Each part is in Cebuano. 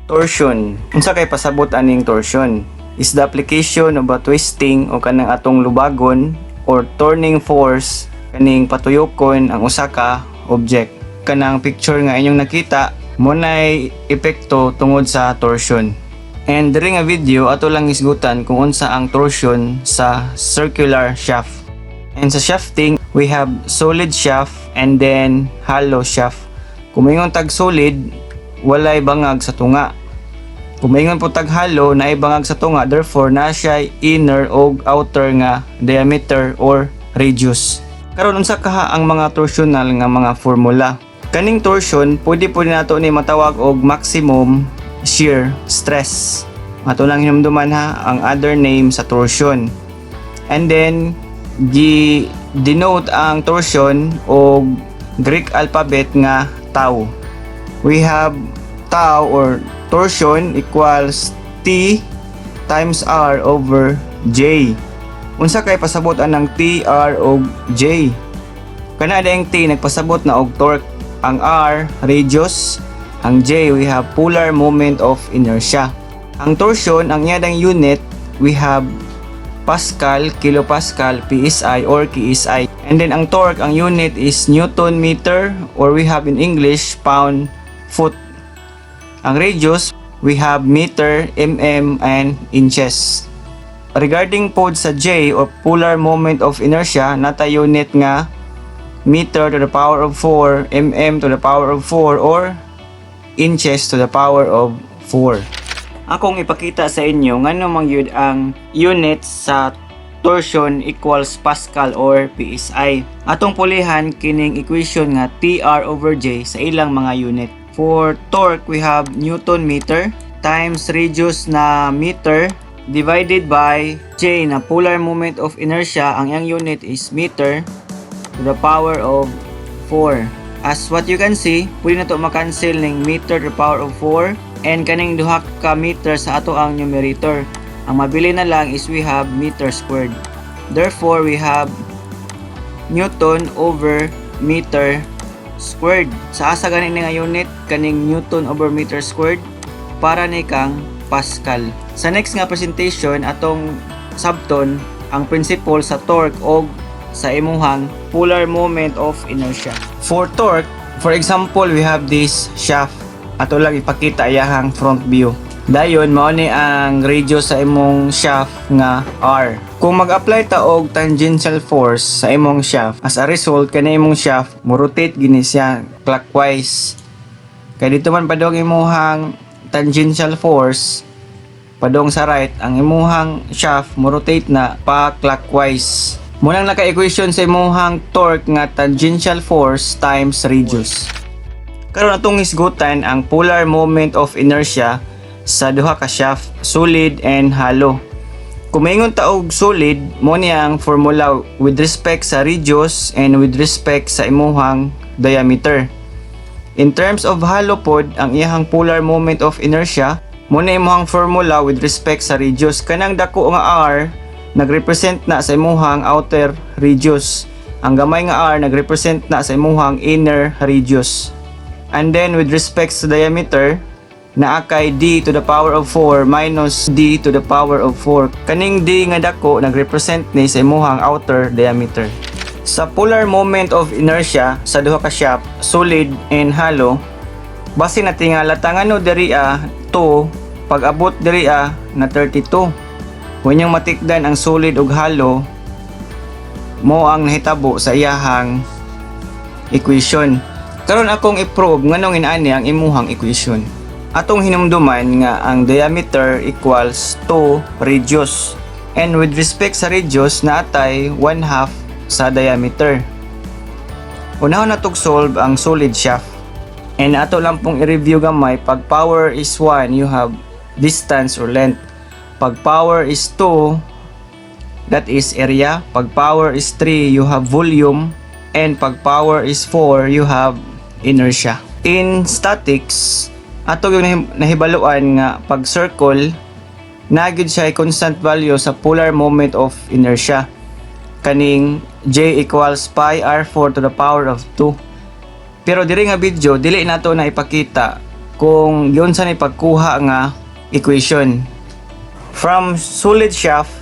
Torsion. Unsa kay pasabot aning torsion? Is the application of a twisting o kanang atong lubagon or turning force, kaning patuyokon ang usa ka object. Kanang picture nga inyong nakita mao nay epekto tungod sa torsion. And diri nga video, ato lang hisgutan kung unsa ang torsion sa circular shaft. And sa shafting, we have solid shaft and then hollow shaft. Kung moingon tag solid, walay bangag sa tunga. Kung moingon po tag hollow, naay bangag sa tunga, therefore naa siya inner o outer nga diameter or radius. Karon, unsa kaha ang mga torsional nga mga formula? Kaning torsion, pwede po nato ni matawag og maximum shear stress. Ato lang hinumduman ha ang other name sa torsion. And then gi denote ang torsion og Greek alphabet nga tau. We have tau or torsion equals T times R over J. Unsa kay pasabot anang T, R og J? Kana ang T nagpasabot na og torque, ang R radius, ang J, we have polar moment of inertia. Ang torsion, ang iyang unit, we have pascal, kilopascal, PSI or KSI. And then ang torque, ang unit is newton meter or we have in English pound foot. Ang radius, we have meter, mm, and inches. Regarding pod sa J or polar moment of inertia, naa tay unit nga meter to the power of 4, mm to the power of 4, or inches to the power of 4. Akong ipakita sa inyo ngano man gyud ang units sa torsion equals pascal or PSI. Atong pulihan kining equation nga TR over J sa ilang mga unit. For torque, we have newton meter times radius na meter divided by J na polar moment of inertia. Ang iyang unit is meter to the power of 4. As what you can see, pwede na to makancel ning meter to the power of 4 and kaning duha ka meter sa ato ang numerator. Ang mabili na lang is we have meter squared. Therefore, we have newton over meter squared. Sa asa gani ni nga unit kaning newton over meter squared? Para ni kang pascal. Sa next nga presentation, atong sabton ang principle sa torque og sa imuhang polar moment of inertia. For torque, for example, we have this shaft. Ato lang ipakita iyahang front view. Dayon mao ni ang radius sa imong shaft nga R. Kung mag-apply ta og tangential force sa imong shaft, as a result, kani imong shaft mo rotate gini siya clockwise. Kay dito man padong imuhang tangential force padong sa right, ang imuhang shaft mo rotate na pa clockwise. Mao nang naka-equation sa imuhang torque nga tangential force times radius. Karon, atong hisgutan ang polar moment of inertia sa duha ka shaft, solid and hollow. Kung maingon ta og solid, mao ni ang formula with respect sa radius and with respect sa imuhang diameter. In terms of hollow pod, ang iyahang polar moment of inertia, mao na imuhang formula with respect sa radius. Kanang dako nga R nagrepresent na sa imuhang outer radius. Ang gamay nga R nagrepresent na sa imuhang inner radius. And then with respect sa diameter, naa kay d to the power of 4 minus d to the power of 4. Kaning d nga dako nagrepresent ni sa imuhang outer diameter. Sa polar moment of inertia sa duha ka shaft, solid and hollow, basi natingala ta ngano diri 2, pag abot diri na 32. Kung inyong matikdan ang solid ug hollow, mao ang nahitabo sa iyahang equation. Karon, akong i-prove nganong inani ang imuhang equation. Atong hinumduman nga ang diameter equals to radius. And with respect sa radius, naa tay 1 half sa diameter. Unahon natog solve ang solid shaft. And ato lang pong i-review gamay, pag power is 1, you have distance or length. Pag power is 2, that is area. Pag power is 3, you have volume. And pag power is 4, you have inertia. In statics, ato yung nahibaluan nga pag circle, naa gyud siya constant value sa polar moment of inertia. Kaning J equals pi r4 to the power of 2. Pero diri nga video, dili nato na ipakita kung giunsa ni pagkuha nga equation. From solid shaft,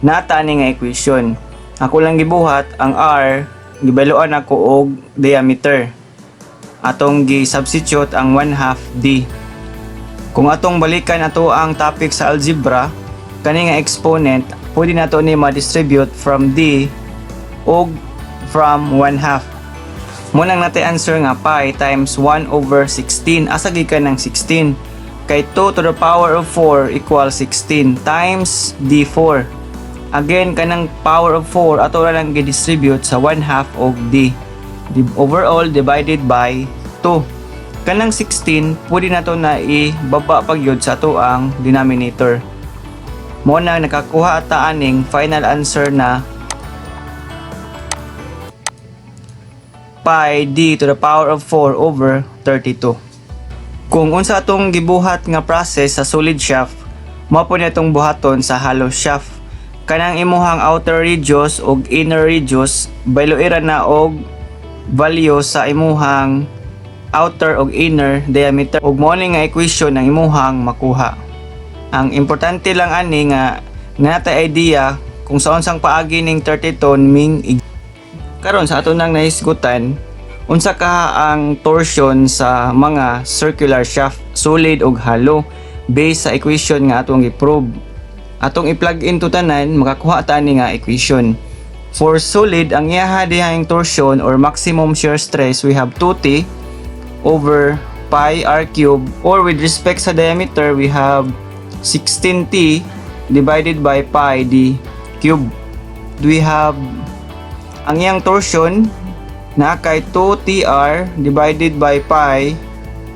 naa ta ani nga equation. Ako lang gibuhat ang R, gibaluan ako og diameter. Atong gi-substitute ang 1 half D. Kung atong balikan ato ang topic sa algebra, kani nga exponent pwede nato ni ma-distribute from D og from 1 half. Mao nang naa tay answer nga pi times 1 over 16. Asa gikan ang 16? Kay 2 to the power of 4 equals 16 times D4. Again, kanang power of 4 ato ra lang gi-distribute sa 1 half og D. Overall divided by 2. Kanang 16, pwede nato na ibaba pagyud sa ato ang denominator. Mao na nakakuha ta aning final answer na pi d to the power of 4 over 32. Kung unsa atong gibuhat nga process sa solid shaft, mao po atong buhaton sa hollow shaft. Kanang imuhang outer radius ug inner radius, bayloira na og value sa imuhang outer ug inner diameter ug mao ni nga equation ang imuhang makuha. Ang importante lang ani nga naa tay idea kung sa unsang paagi ning 32 ming. Karon sa ato nang nahisgutan unsa ka ang torsion sa mga circular shaft, solid ug hollow, based sa equation nga atong gi-prove. Atong i-plug in to tanan, makakuha ta ani nga equation. For solid, ang iyaha dihang torsion or maximum shear stress, we have 2t over pi r cube, or with respect sa diameter, we have 16t divided by pi d cube. We have ang iyang torsion na kay 2tr divided by pi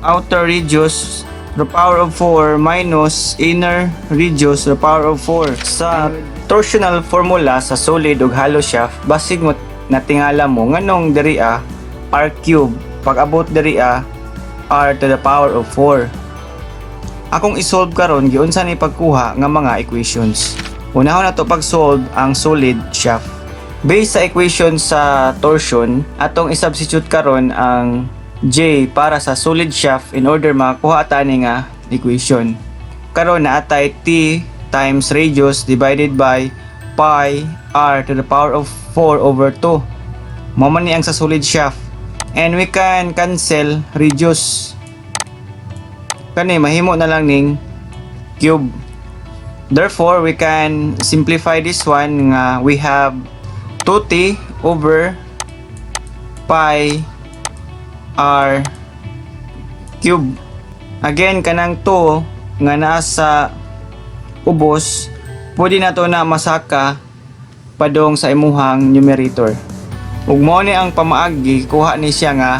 outer radius to the power of 4 minus inner radius to the power of 4. Sa torsional formula sa solid ug hollow shaft, basig mo natingala mo nganong diri r cube, pag abot diri r to the power of 4. Akong isolve karon giunsa ni pagkuha nga mga equations. Unahon nato pag-solve ang solid shaft. Based sa equation sa torsion, atong isubstitute karon ang J para sa solid shaft in order makakuha ta ani nga equation. Karon naa tay T times radius divided by pi r to the power of 4 over 2. Mao man ni ang sa solid shaft. And we can cancel radius. Kani mahimo na lang ning cube. Therefore, we can simplify this one nga we have 2t over pi r cube. Again, kanang 2 nga naa sa ubos, pwede na to na masaka padong sa imuhang numerator. Ug mao ni ang pamaagi kuha ni siya nga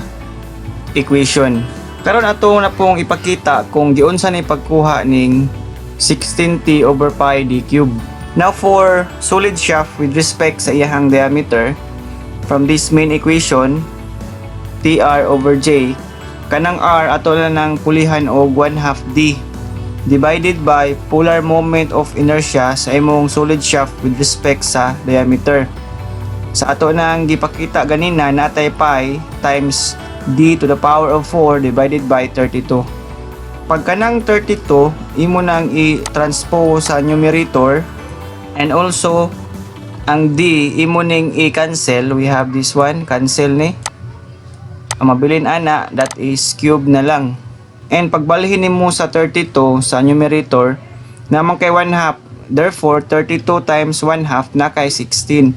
equation. Karon ato na pong ipakita kung giunsa ni pagkuha ning 16t over pi d cube. Now for solid shaft with respect sa iyahang diameter, from this main equation, TR over J, kanang R ato na nang pulihan og 1 half D divided by polar moment of inertia sa imong solid shaft with respect sa diameter. Sa ato nang gipakita ganina, naa tay pi times d to the power of 4 divided by 32. Pag kanang 32, imo nang i-transpose sa numerator and also ang d imo ning i-cancel. We have this one, cancel ni. Ang mabilin ana, that is cube na lang. And pagbalhin nimo sa 32 sa numerator, naa man kay 1 half. Therefore, 32 times 1 half na kay 16.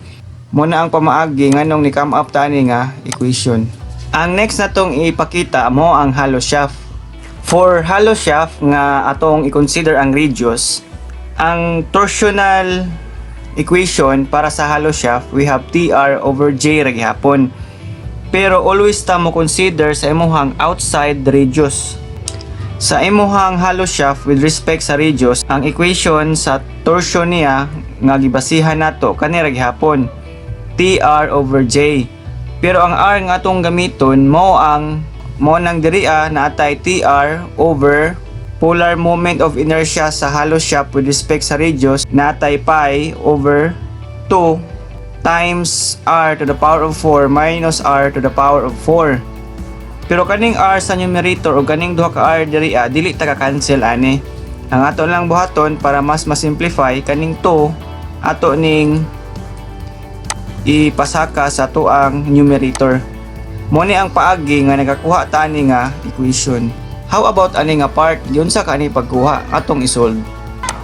Mao na ang pamaagi nganong ni come up tani nga equation. Ang next natong ipakita mao ang hollow shaft. For hollow shaft nga atong i-consider ang radius, ang torsional equation para sa hollow shaft, we have TR over J ra gihapon. Pero always ta mo consider sa imuhang outside radius. Sa imuhang hollow shaft with respect sa radius, ang equation sa torsion niya nga gibasihan nato kani ra gihapon. TR over J. Pero ang R nga atong gamiton mao nang diri naa tay TR over polar moment of inertia sa hollow shaft with respect sa radius, naa tay pi over 2 times r to the power of 4 minus r to the power of 4. Pero kaning r sa numerator o kaning duha ka r diri ah, dili ta ka-cancel ani. Ang ato lang buhaton para mas ma-simplify, kaning 2 ato ning ipasaka sa atuang numerator. Mo ni ang paagi nga nagakuha ta ani nga equation. How about ani nga part? Giunsa ka ani pagkuha? Atong isolve.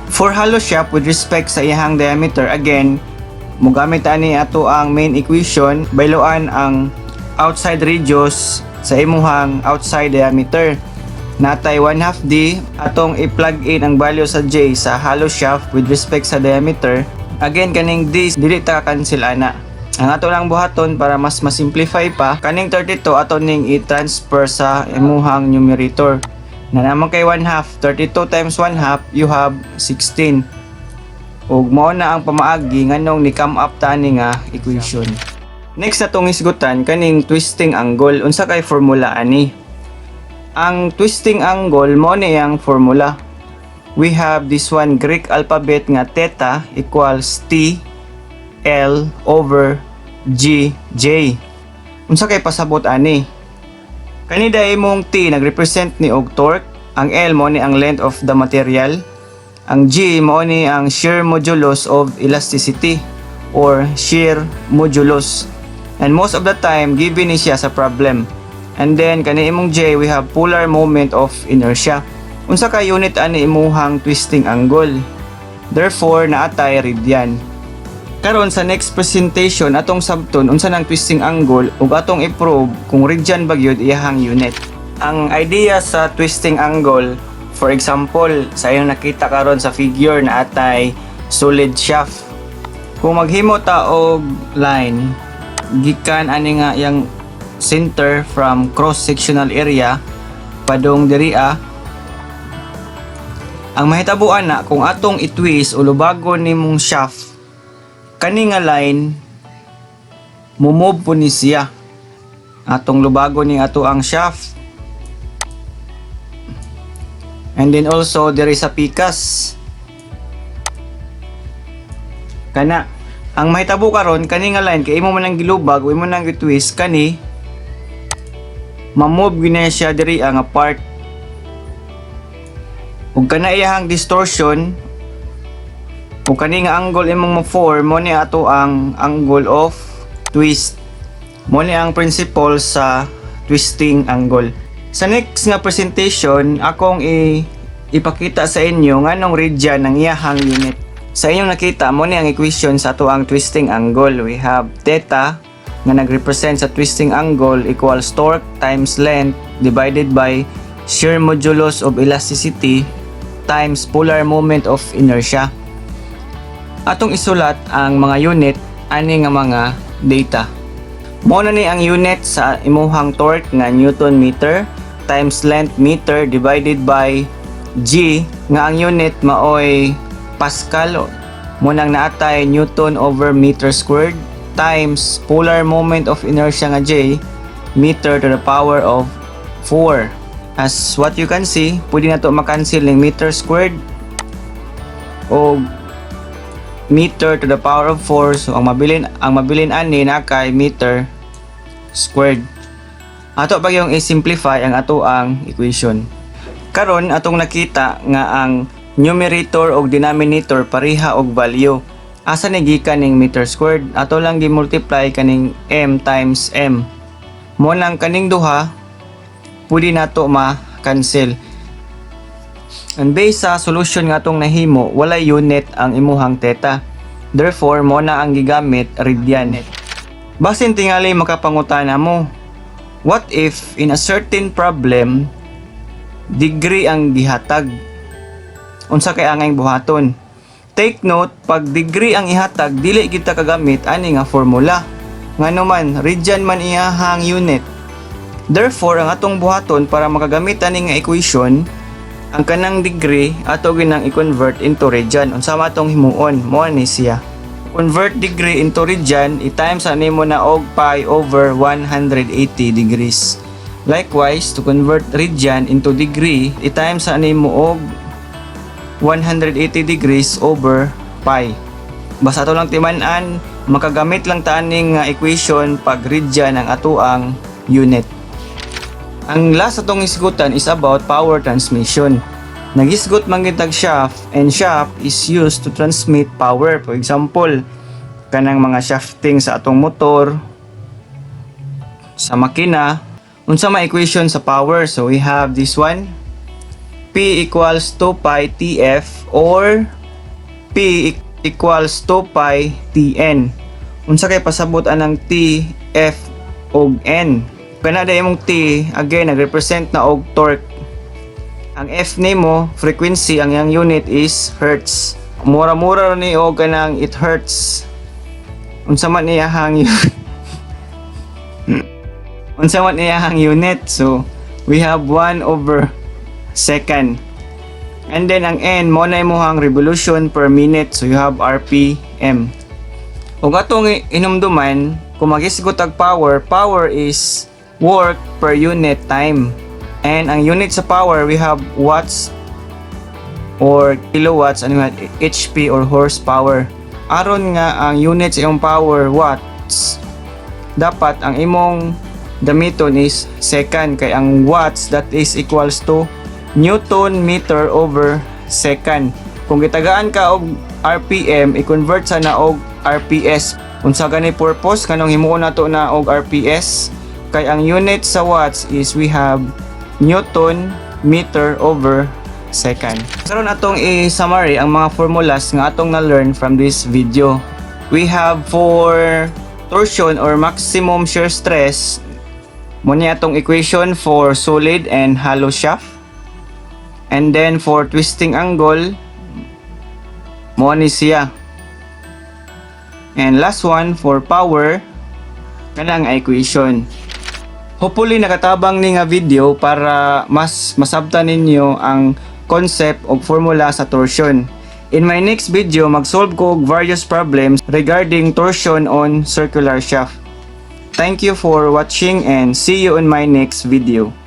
For hollow shaft with respect sa iyang diameter, again, mogamit ani ato ang main equation, bayloan ang outside radius sa imuhang outside diameter. Natay 1 half D, atong i-plug in ang value sa J sa hollow shaft with respect sa diameter. Again, kaning D, dili ta cancel ana. Ang ato lang buhaton para mas ma-simplify pa, kaning 32 ato ning i-transfer sa imuhang numerator. Na naman kay 1 half, 32 times 1 half, you have 16. Ug mao na ang pamaagi nganong ni come up ta ani nga equation. Next na tong hisgutan kaning twisting angle. Unsa kay formula ani? Ang twisting angle, mo ni ang formula. We have this one, Greek alphabet nga theta equals T L over G J. Unsa kay pasabot ani? Kani dai imong T nagrepresent ni og torque, ang L mo ni ang length of the material, ang G mo ni ang shear modulus of elasticity or shear modulus. And most of the time given ni siya sa problem. And then kani imong J, we have polar moment of inertia. Unsa ka unit ani imuhang twisting angle? Therefore, naatay radian. Karon, sa next presentation, atong sabton unsa nang twisting angle ug atong i-prove kung radian ba gyud iyahang unit. Ang idea sa twisting angle, for example, sa iyong nakita karon sa figure na atay solid shaft. Kung maghimo ta og line gikan ani nga yang center from cross sectional area padung diri ah, ang mahitabuan na kung atong i-twist o lubagon nimong shaft, kani nga line mumove po ni siya. Atong lubagon ni ato ang shaft and then also there is a pikas kana. Ang mahitabo karon, kani nga line kay imo man ang gilubag o imo nang gi-twist, kani ma-move gyud na siya diri nga part ug kana iyahang distortion ug kani nga angle imong ma-form, mo ni ato ang angle of twist. Mo ni ang principle sa twisting angle. Sa next nga presentation, akong ipakita sa inyo nganong radian ang iyahang unit. Sa inyong nakita, mo ni ang equation sa ato ang twisting angle. We have theta nga nagrepresent sa twisting angle equals torque times length divided by shear modulus of elasticity times polar moment of inertia. Atong isulat ang mga unit ani nga mga data. Mo na ni ang unit sa imuhang torque nga newton meter times length meter divided by G nga ang unit maoy pascal, mo nang naatay newton over meter squared times polar moment of inertia nga J meter to the power of 4. As what you can see, pwede na to makancel ng meter squared o meter to the power of 4. So ang mabilin ani na kay meter squared. Ato pa yung i-simplify ang ato ang equation. Karon, atong nakita nga ang numerator ug denominator pareha og value. Asa ni gikan ning meter squared? Ato lang gi-multiply kaning m times m. Mo nang kaning duha pwede nato ma-cancel. And based sa solution nga atong nahimo, walay unit ang imuhang theta. Therefore, mo na ang gigamit radian. Basin tingali makapangutana mo, what if in a certain problem, degree ang gihatag? Unsa kay angay buhaton? Take note, pag degree ang ihatag, dili kita kagamit ani nga formula. Ngano man, radian man iyahang unit. Therefore, ang atong buhaton para makagamit ani nga equation, ang kanang degree ato ginang i-convert into radian. Unsa man atong himuon? Mo ni siya. Convert degree into radian, i-times ani mo na og pi over 180 degrees. Likewise, to convert radian into degree, i-times ani mo og 180 degrees over pi. Basta ato lang timan-an, makagamit lang ta aning nga equation pag radian ang atoang unit. Ang last atong isgutan is about power transmission. Nagisgot man kitag shaft, and shaft is used to transmit power. For example, kanang mga shafting sa atong motor, sa makina. Unsa may equation sa power? So we have this one. P equals 2 pi TF or P equals 2 pi TN. Unsa kay pasabot anang T, F ug N? Kana imong T, again, nag-represent na og torque. Ang F nimo, frequency, ang iyang unit is hertz. Mura-mura ra ni og kanang "it hurts". Unsa man iyahang unit? So we have 1 over second. And then ang N mo na imong revolution per minute, so you have RPM. Ug atong inumduman, kung magisgot og power, power is work per unit time. And ang unit sa power, we have watts or kilowatts and we have HP or horsepower. Aron nga ang unit sa imong power watts, dapat ang imong gamiton is second, kay ang watts, that is equals to newton meter over second. Kung gitagaan ka og RPM, i-convert sa na og RPS. Unsa gani purpose kanong himuon nato na og RPS? Kay ang unit sa watts is we have newton meter over second. Karon, atong i-summary ang mga formulas nga atong na-learn from this video. We have for torsion or maximum shear stress, mo ni atong equation for solid and hollow shaft. And then for twisting angle, mo ni siya. And last one, for power, kanang equation. Hopefully nakatabang ni nga video para mas masabtan ninyo ang concept og formula sa torsion. In my next video, mag-solve ko og various problems regarding torsion on circular shaft. Thank you for watching and see you in my next video.